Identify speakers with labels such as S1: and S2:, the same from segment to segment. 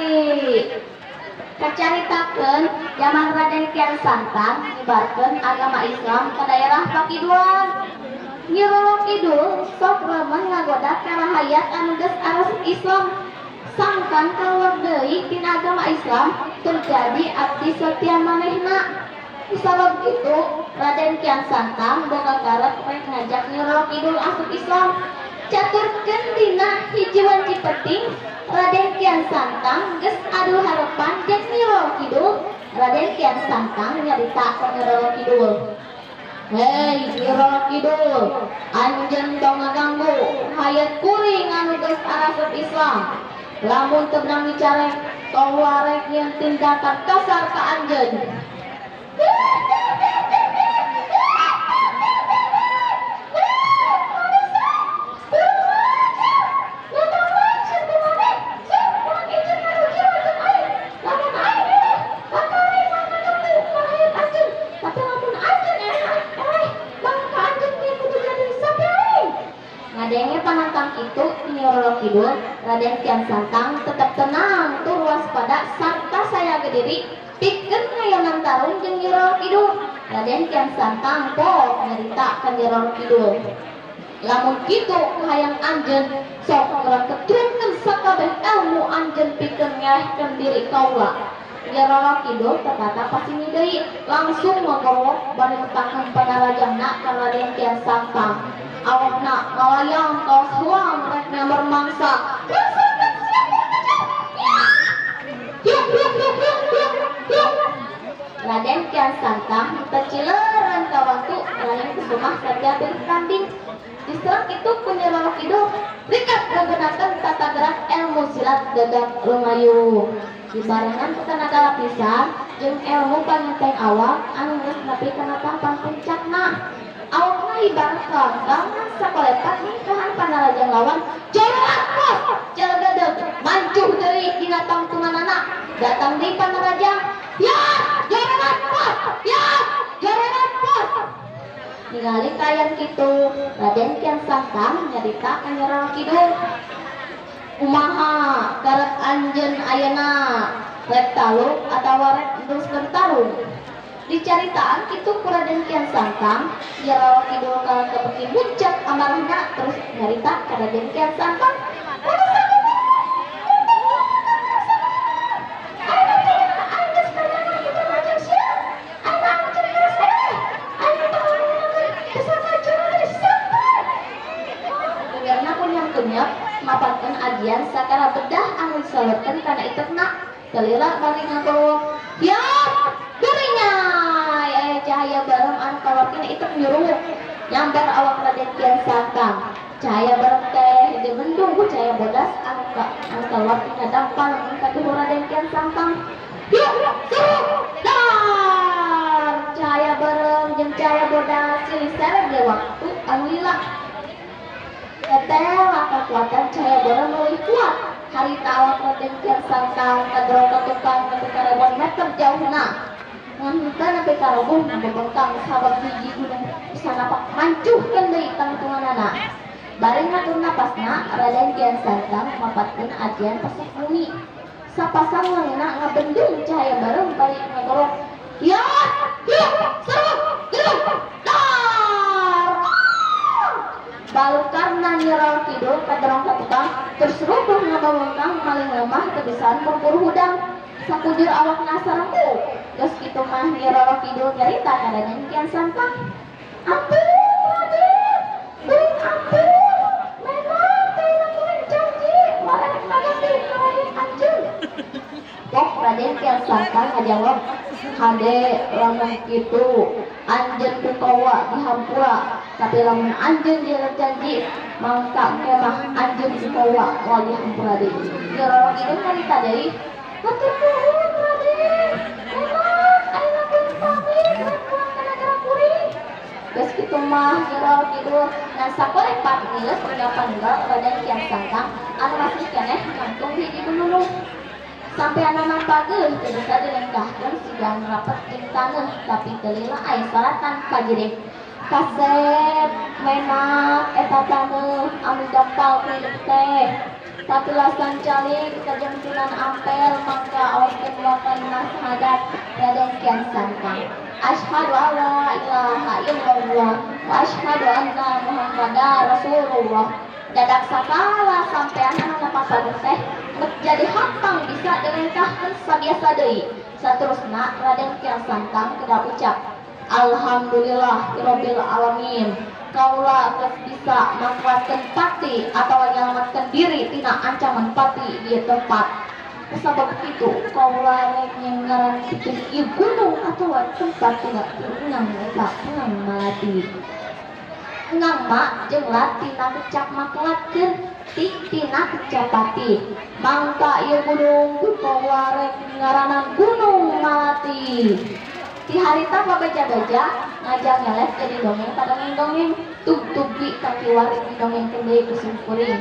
S1: Senopati. Kacaritakeun zaman Raden Kian Santang nyebarkeun agama Islam ka daerah Pakidulan. Nyi Roro Kidul sok remen ngagoda ka rahayat anu geus arasup Islam. Sangkan kaluar deui tina agama Islam tur jadi abdi setia manehna. Sabab kitu Raden Kian Santang boga karep rek ngajak Nyi Roro Kidul asup Islam. Caturkeun dina hiji wanci peuting, Raden Kian Santang geus adu harepan jeung Nyi Roro Kidul. Raden Kian Santang nyarita ka Nyi Roro Kidul. "Hei Nyi Roro Kidul, anjeun tong ngaganggu hayat kuring anu geus arasup Islam. Lamun teu meunang dicarek, kaula rek nyieun tindakan kasar ka anjeun." Ngadenge panantang itu Nyi Roro Kidul, Raden Kian Santang tetap tenang tur waspada sarta sayaga diri pikeun ngayonan tarung jeung Nyi Roro Kidul. Raden Kian Santang pok nyarita ka Nyi Roro Kidul. "Lamun kitu kahayang anjeun, sok geura keturunkeun sakabeh ilmu anjeun pikeun ngelehkeun diri kaula." Nyi Roro Kidul teu pasingi deui, langsung ngagorowok bari metakeun panarajangna ka Raden Kian Santang. Awakna ngalayang kawas huang rek nyamber mangsa. Raden Kian Santang teu cileureun ka waktu Raden Kusumah satya pilih tanding. Diserang kitu ku Nyi Roro Kidul, rikat ngagunakeun tata gerak ilmu silat Gagak Lumayu. Dibarengan ku tanaga lapisan jeung ilmu pangenteng awak anu geus nepi kana tahapan puncakna. Awakna ibarat kelangkang ngan sakolepat ningkahan panarajang lawan. Joroan pos jalgadeg mancuh deui dina tangtunganana. Datang deui panarajang, ya joroan pos, ya joroan pos. Ningali kaayaan kitu, Raden Kian Santang nyarita ka Nyi Roro Kidul. "Kumaha karep anjeun ayeuna, rek taluk atawa rek neruskeun tarung?" Dicaritaan kitu ku Raden Kian Santang, Nyi Roro Kidul kalah kabeuki muncak amarahna terus nyarita ka Raden Kian Santang. Gegerna kunyap-kunyap mapatkeun ajian sakara bedah anu disalurkeun kana itekna. Teu lila bari ngagorowok. Ya, gurinyai aya cahaya bareng anu kaluar tina itek nyuruwuk nyambar awak Raden Kian Santang. Cahaya bareng teh dimendung ku cahaya bodas anu kaluar tina dampal ka tubuh Raden Kian Santang. Yuk, seru, dar! Cahaya bareng jeung cahaya bodas silih sereh di waktu anu lila. Teteh kakuatan cahaya bareng leuwih kuat. Harita awak Raden Kian Santang kadorong ka tukang nepi ka ribuan meter jauhna. Ngan henteu nepi ka roboh ngabebengkang sabab hiji gunung bisa napak mancuhkeun deui tangtunganana. Bari ngatur napasna, Raden Kian Santang mapatkeun ajian pasak bumi. Sapasang leungeunna ngabendung cahaya bareng bari ngagorok. Ya, hiup, seru, gerung, dar! Balukarna Nyi Roro Kidul kadorong ka tukang terus rubuh ngabawengkang maling lemah teu bisaan purpur hudang. Sakujur awakna asa rengkuh. Geus kitu mah Nyi Roro Kidul nyarita ka Raden Kian Santang. "Ampun Raden, kuring ampun. Memang teh kuring janji warek ngaganggu ka anjeun." Pok Raden Kian Santang ngajawab, "Hade lamun kitu anjeun ku kaula dihampura, tapi lamun anjeun jelek janji mangka engke mah anjeun ku kaula moal dihampura deui." Nyi Roro Kidul nyarita deui, "Hatur nuhun Raden, memang ayeuna kuring pamit rek pulang ka nagara kuring." Geus kitu mah Nyi Roro Kidul ngan sakolepat ngileus tinggal panunggal Raden Kian Santang anu masih keneh ngangtung hiji gunung. Sampeanana pageuh teu bisa dilengkahkeun siga rapet jeung taneuh, tapi teu lila aya salatan pajirim. Kasep menak eta taneuh anu dampal ku hidup teh. Patilasan calik kajeng Sunan Ampel mangka awaskeun wa kalimah syahadat Raden Kian Santang. Asyhadu alla ilaha illallah wa asyhadu anna Muhammadar Rasulullah. Dadak sakala sampean anu napapaduh teh jadi hampang bisa dilengkahkeun sabiasa deui. Saterusna Raden Kian Santang kedah ucap Alhamdulillah Rabbil alamin, kaula geus bisa maklatkeun pati atawa nyalametkeun diri tina ancaman pati di tempat. Sabab kitu kaula rek ngaran pikeun ieu gunung atawa tempat tunggal eta Engang Malati. Engang ma jeung lat tina kecap maklatkeun, ti tina kecap pati, mangka ieu gunung ku kaula rek ngaranan Gunung Malati. Ti harita pabeja-beja ngajak ngeleh jadi dongeng padongeng-dongeng tug-tugi kakiwari didongengkeun deui ku simkuring.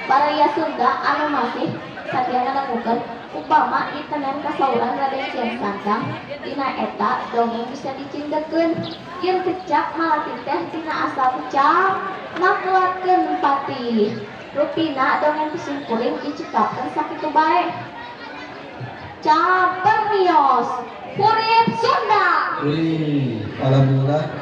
S1: Baraya Sunda anu masih satia ngadangukeun, upama ditenen kasauran Raden Kian Santang dina eta dongeng bisa dicindekeun. Yen kecap malati teh tina asal kecap maklatkeun pati. Rupina dongeng ku simkuring dicekapkeun sakitu bae. Caper mios. Hurip Sunda.
S2: Wih, alhamdulillah.